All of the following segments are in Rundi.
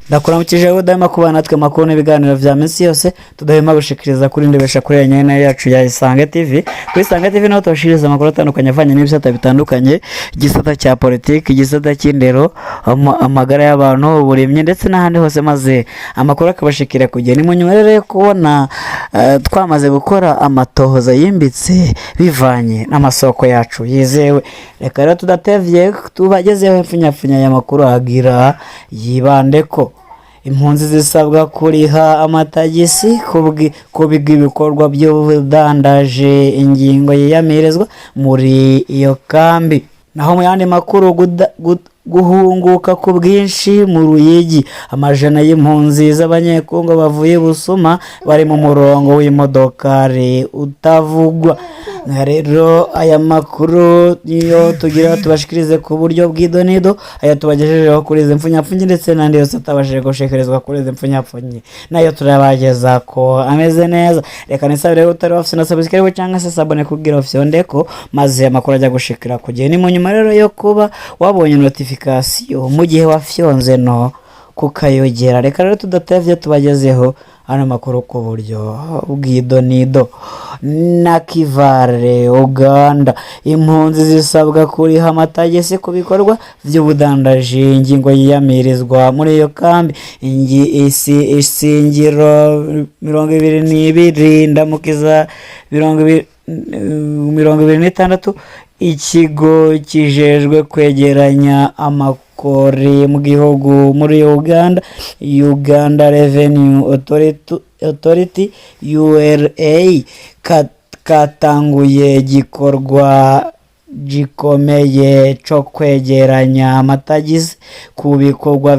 Ndakuramukije udahema kuba natwe makuru n'ibiganiro vya minsi yose tudahema gushikiriza kuri ndebesha kuri nyene yacu ya Isange TV. Kuri Isange TV naho tubashikiriza amakuru atandukanye avanye n'ibisata bitandukanye: igisata cya politiki, igisata cy'indero, amagara y'abantu, uburimyi ndetse n'ahandi hose, maze amakuru akabashikira kugera. Ni mu nyuma rero yo kubona twamaze gukora amatohoza yimbitse bivanye n'amasoko yacu yizewe. Reka rero tudatevye tubagezeho impfunyapfunya y'amakuru agira yibande ko impunzi zisabwa kuriha amatagisi ku bw'ibikorwa by'ubudandaji, ingingo yiyamirizwa muri iyo kambi. Naho mu yandi makuru, guhunguka ku bwinshi mu Ruyigi, amajana y'impunzi z'Abanyekongo bavuye Busuma bari mu murongo w'imodokari utavugwa. Rero aya makuru niyo tugira tubashikirize ku buryo bw'idonido, aya tubagejejeho kuri izi mpfunyapfunyi ndetse n'andi yose atabashije gushikirizwa kuri izi mpfunyapfunyi nayo turabageza ko ameze neza. Reka nisabire utari wafise na subscribe cyangwa se s'abonner kugira ufyondeko, maze amakuru ajya gushikira ku gihe. Ni mu nyuma rero yo kuba wabonye notification mu gihe wafyonze no kukayogera. Reka rero tudatevye tubagezeho ano makuru ku buryo bw'idonido. Nakivale, Uganda: impunzi zisabwa kuriha amatagisi ku bikorwa vy'ubudandaji, ingingo yiyamirizwa muri iyo kambi. Isingiro 22 ndamukiza 26, ikigo kijejwe kwegeranya amakori mu gihugu muri Uganda, Uganda Revenue Authority, URA, katanguye igikorwa gikomeye co kwegeranya amatagisi ku bikorwa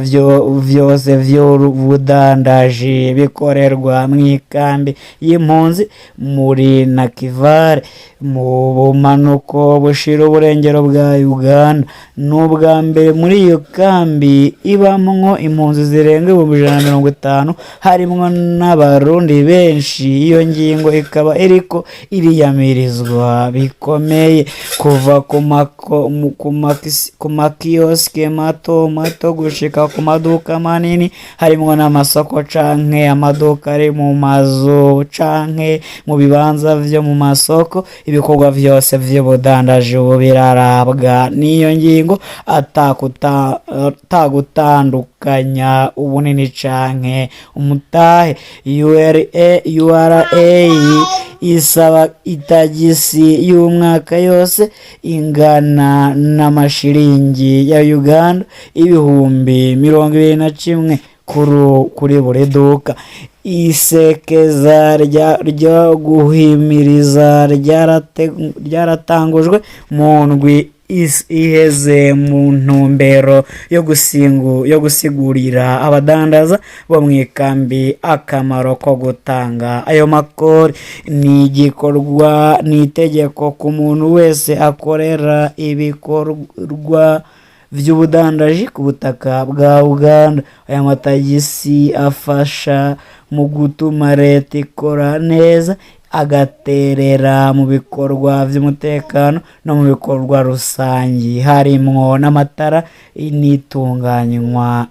vyose vy'ubudandaji bikorerwa mw'ikambi y'impunzi muri Nakivale, mu bumanuko bushira uburengero bwa Uganda. Ni ubwa mbere muri iyo kambi ibamwo impunzi zirenga 150,000, harimwo n'Abarundi benshi. Iyo ngingo ikaba iriko iriyamirizwa bikomeye, kuva ku makiyosike mato mato gushika ku maduka manini, harimwo n'amasoko canke amaduka ari mu mazu canke mu bibanza vyo mu masoko. Ibikorwa vyose vy'ubudandaji ubu birarabwa n'iyo ngingo, atagutandukanya ubunini canke umutahe. URA isaba itagisi y'umwaka yose ingana n'amashiringi ya Uganda 21,000 kuri buri duka. Isekeza ryo guhimiriza ryaratangujwe mu ndwi iheze mu ntumbero yo gusigurira abadandaza bo mu ikambi akamaro ko gutanga ayo makori. Ni igikorwa, ni itegeko ku muntu wese akorera ibikorwa vy'ubudandaji ku butaka bwa Uganda. Aya matagisi afasha mu gutuma leta ikora neza, agaterera mu bikorwa vy'umutekano no mu bikorwa rusangi, harimwo n'amatara n'itunganywa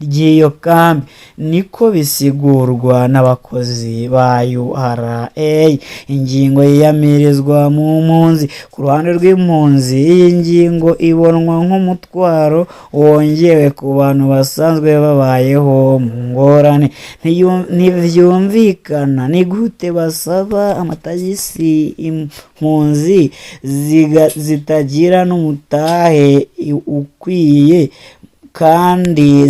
ry'iyo kambi, niko bisigurwa n'abakozi ba URA. Ingingo yiyamirizwa mu mpunzi. Ku ruhande rw'impunzi, iyi ngingo ibonwa nk'umutwaro wongewe ku bantu basanzwe babayeho mu ngorane. Ntivyumvikana ni gute basaba amatagisi impunzi zitagira n'umutahe ukwiye kandi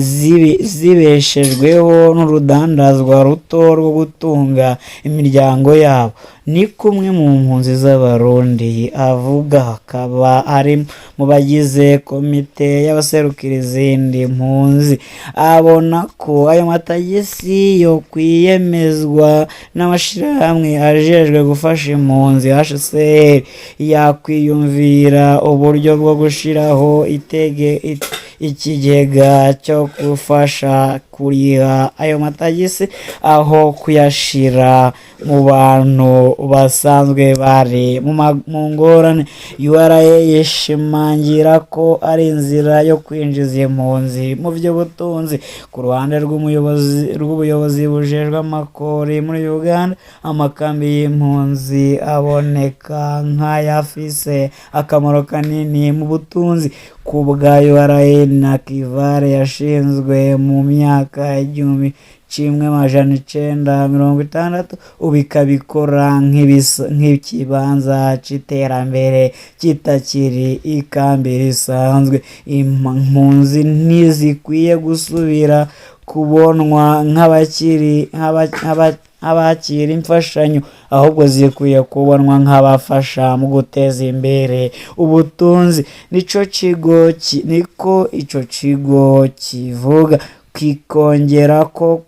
zibeshejweho n'urudandazwa ruto rwo gutunga imiryango yabo, ni kumwe mu mpunzi z'Abarundi avuga, akaba ari mu bagize komite y'abaserukira izindi mpunzi. Abona ko ayo matagisi yo kwiyemezwa n'amashirahamwe ajejwe gufasha impunzi, HCR, yakwiyumvira uburyo bwo gushiraho ikigega cyo gufasha. kuriha ayo matagisi aho kuyashira mu bantu basanzwe bari mu ngorane. URA yishimangira ko ari inzira yo kwinjiza impunzi mu by'ubutunzi. Ku ruhande rw'ubuyobozi bujejwe amakori muri Uganda, amakambi y'impunzi aboneka nk'ayafise akamaro kanini mu butunzi. Ku bwa URA, Nakivale yashinzwe mu myaka 1960, ubu ikaba ikora nk'ikibanza c'iterambere kitakiri ikambi risanzwe. Impunzi ntizikwiye gusubira kubonwa nk'abakira imfashanyo, ahubwo zikwiye kubonwa nk'abafasha mu guteza imbere ubutunzi, nico kigo niko ico kigo kivuga, kikongera ko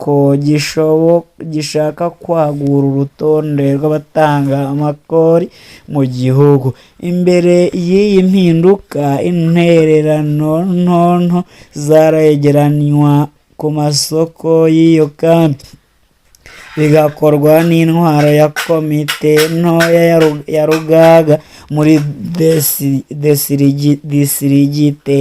gishaka kwagura urutonde rw'abatanga amakori mu gihugu. Imbere y'iyi mpinduka, intererano ntonto zaregeranywa ku masoko y'iyo kambi, bigakorwa n'intwaro ya komite ntoya ya Rugaga muri disitirigite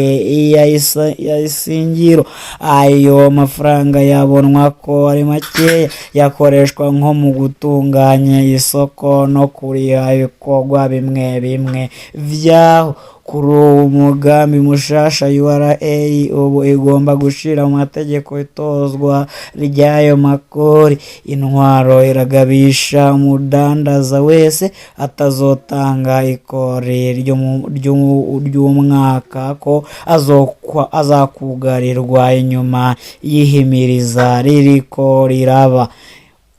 ya Isingiro. Ayo mafaranga yabonwa ko ari makeya, yakoreshwa nko mu gutunganya isoko no kuriha ibikorwa bimwe bimwe vyaho. Kuri uwo mugambi mushasha, URA ubu igomba gushira mu mategeko itozwa ry'ayo makori. Intwaro iragabisha umudandaza wese atazotanga ikori ry'umwaka ko azakugarirwa inyuma y'ihimiriza ririko riraba.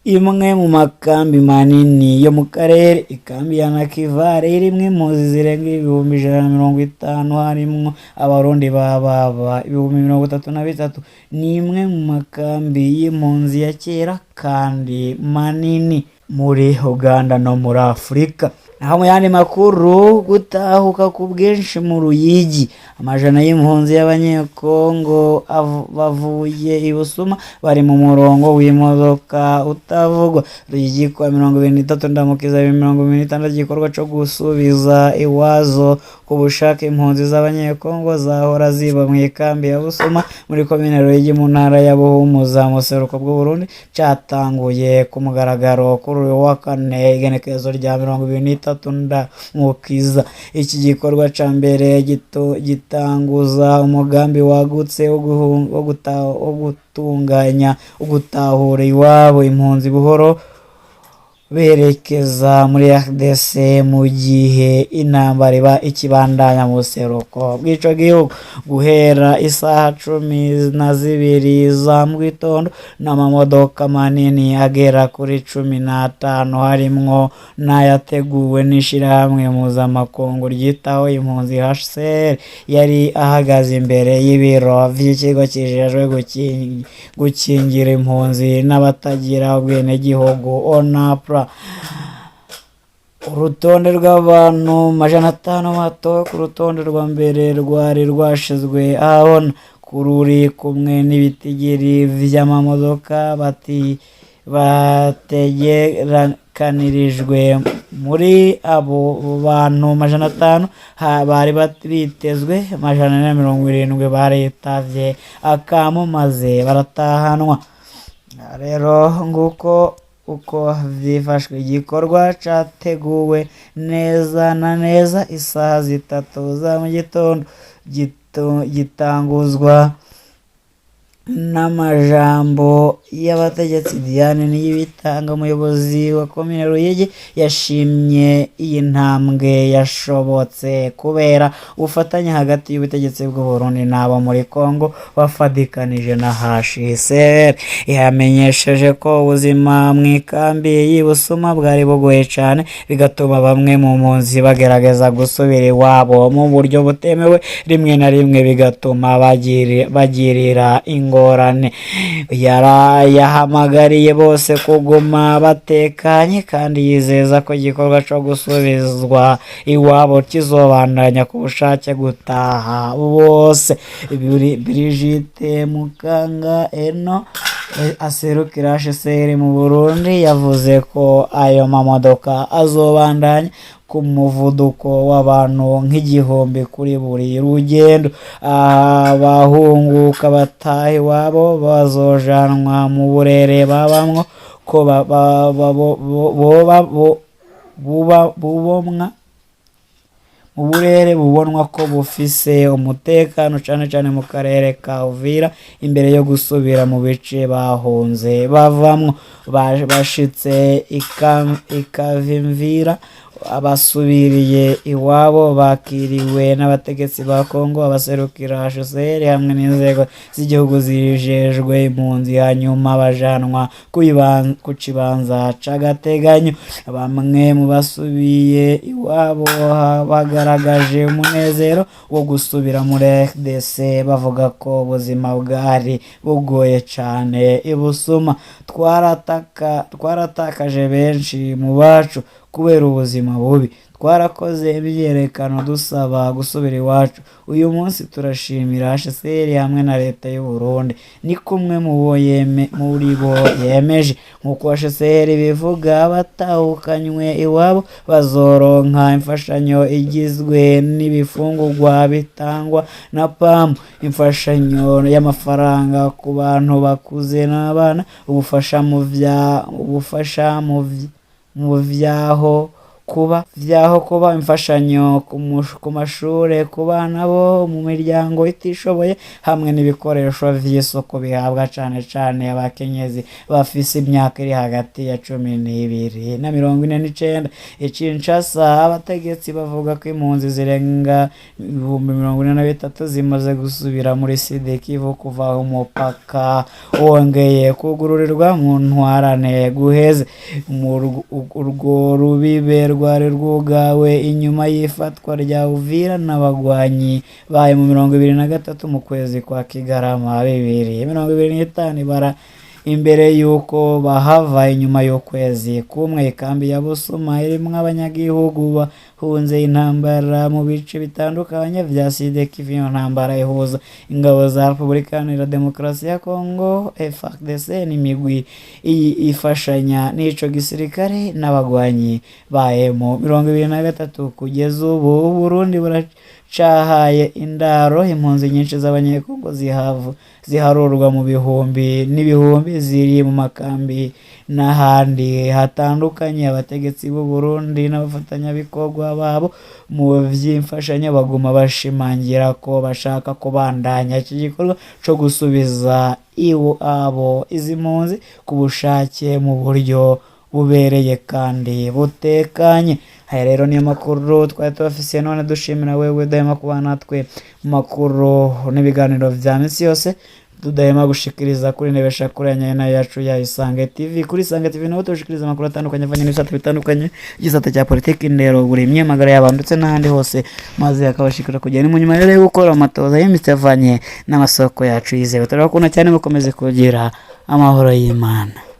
Imwe mu makambi manini yo mu karere, ikambi ya Nakivale irimwo impunzi zirenga 150,000, harimwo Abarundi bababa 33,000, ni imwe mu makambi y'impunzi ya kera kandi manini muri Uganda no muri Afurika. Naho mu yandi makuru, gutahuka ku bwinshi mu Ruyigi, amajana y'impunzi y'Abanyekongo bavuye i Busuma bari mu murongo w'imodoka utavugwa. Ruyigi kuwa 23 Ndamukiza 2026, igikorwa co gusubiza iwazo ku bushake impunzi z'Abanyekongo zahora ziba mu ikambi ya Busuma muri komine Ruyigi mu ntara ya Buhumuza mu buseruko bw'Uburundi catanguye ku mugaragaro kuri uyu wa kane, igenekerezo rya 23 Ndamukiza. Iki gikorwa ca mbere gitanguza umugambi wagutse wo gutunganya ugutahura iwabo impunzi buhoro berekeza muri RDC mu gihe intambara iba ikibandanya mu buseruko bw'ico gihugu. Guhera isaha 12 za mu gitondo, n'amamodoka manini agera kuri 15, harimwo n'ayateguwe n'ishirahamwe mpuzamakungu ryitaho impunzi HCR, yari ahagaze imbere y'ibiro vy'ikigo kijejwe gukingira impunzi n'abatagira ubwenegihugu, ONAPRA. Urutonde rw'abantu 500 batowe ku rutonde rwa mbere rwari rwashizwe ahabona, ruri kumwe n'ibitigiri vy'amamodoka bati bategeranirijwe. Muri abo bantu 500 bari bitezwe, 470 baritavye akamo maze baratahanwa. Rero nguko uko vyifashwe. Igikorwa categuwe neza na neza isaha 3 za mu gitondo, gitanguzwa n'amajambo y'abategetsi. Diane Niyibitanga, umuyobozi wa komine Ruyigi, yashimye iyi ntambwe yashobotse kubera ubufatanye hagati y'ubutegetsi bw'u Burundi n'abo muri Congo bafadikanije na HCR. Yamenyesheje ko ubuzima mu ikambi y'i Busuma bwari bugoye cane, bigatuma bamwe mu mpunzi bagerageza gusubira iwabo mu buryo butemewe, rimwe na rimwe bigatuma bagirira ingorane. ngorane. Yahamagariye bose kuguma batekanye kandi yizeza ko igikorwa co gusubizwa iwabo kizobandanya ku bushake gutaha bose. Brigitte Mukanga Eno aserukira HCR mu Burundi yavuze ko ayo mamodoka azobandanya ku muvuduko w'abantu nk'igihumbi kuri buri rugendo. Abahunguka bataha iwabo bazojanwa mu burere babamwo ko boba bubomwa mu burere bubonwa ko bufise umutekano, cane cane mu karere ka Uvira, imbere yo gusubira mu bice bahunze bavamwo. Bashitse ikavimvira, abasubiriye iwabo bakiriwe n'abategetsi ba Kongo, abaserukira HCR hamwe n'inzego z'igihugu zijejwe impunzi, hanyuma bajanwa ku kibanza c'agateganyo. Bamwe mu basubiye iwabo bagaragaje umunezero wo gusubira muri RDC, bavuga ko ubuzima bwari bugoye cane ibusuma. Twaratakaje benshi mu bacu kubera ubuzima bubi, twarakoze imyiyerekano dusaba gusubira iwacu. Uyu munsi turashimira HCR hamwe na leta y'u Burundi, ni kumwe muri bo yemeje. Nk'uko HCR bivuga, abatahukanywe iwabo bazoronka imfashanyo igizwe n'ibifungurwa bitangwa na PAM, imfashanyo y'amafaranga ku bantu bakuze n'abana, ubufasha mu vyaho kuba, imfashanyo ku mashure ku bana bo mu miryango itishoboye, hamwe n'ibikoresho vy'isuku bihabwa cane cane abakenyezi bafise imyaka iri hagati ya 12 na 49. I Kinshasa, abategetsi bavuga ko impunzi zirenga 43,000 zimaze gusubira muri Sud Kivu kuva umupaka wongeye kugururirwa mu ntwarane guheze. Urwo rubibe rwari rwugawe inyuma y'ifatwa rya Uvira n'abagwanyi bayo mu 23 mu kwezi kwa Kigarama 2025 ibara imbere y'uko bahava inyuma y'ukwezi kumwe. Ikambi ya Busuma irimwo abanyagihugu bahunze intambara mu bice bitandukanye vya Sud Kivu. Iyo ntambara ihuza ingabo za Repubulika Iharanira Demokarasi ya Kongo FARDC n'imigwi ifashanya n'ico gisirikare n'abagwanyi ba M23. Kugeza ubu Uburundi buracahaye indaro impunzi nyinshi z'Abanyekongo ziharurwa mu bihumbi n'ibihumbi ziri mu makambi n'ahandi hatandukanye. Abategetsi b'u Burundi n'abafatanyabikorwa babo mu vy'imfashanyo baguma bashimangira ko bashaka kubandanya iki gikorwa co gusubiza iwabo izi mpunzi ku bushake mu buryo bubereye kandi butekanye. Aya rero niyo makuru twari tubafisiye none. Dushimira wewe udahema kuba natwe mu makuru n'ibiganiro vya minsi yose tudahema gushikiriza kuri ndebesha kuri nyana yacu ya Isange TV. Kuri Isange TV naho tushikiriza amakuru atandukanye avanye n'ibisata bitandukanye, igisata cya politiki, indero, uburimyi, amagara y'abantu ndetse n'ahandi hose, maze akabashikira kugera mu nyuma rero yo gukora amatoza y'imitsi avanye n'amasoko yacu yizewe. Turabakunda cyane, mukomeze kugira amahoro y'Imana.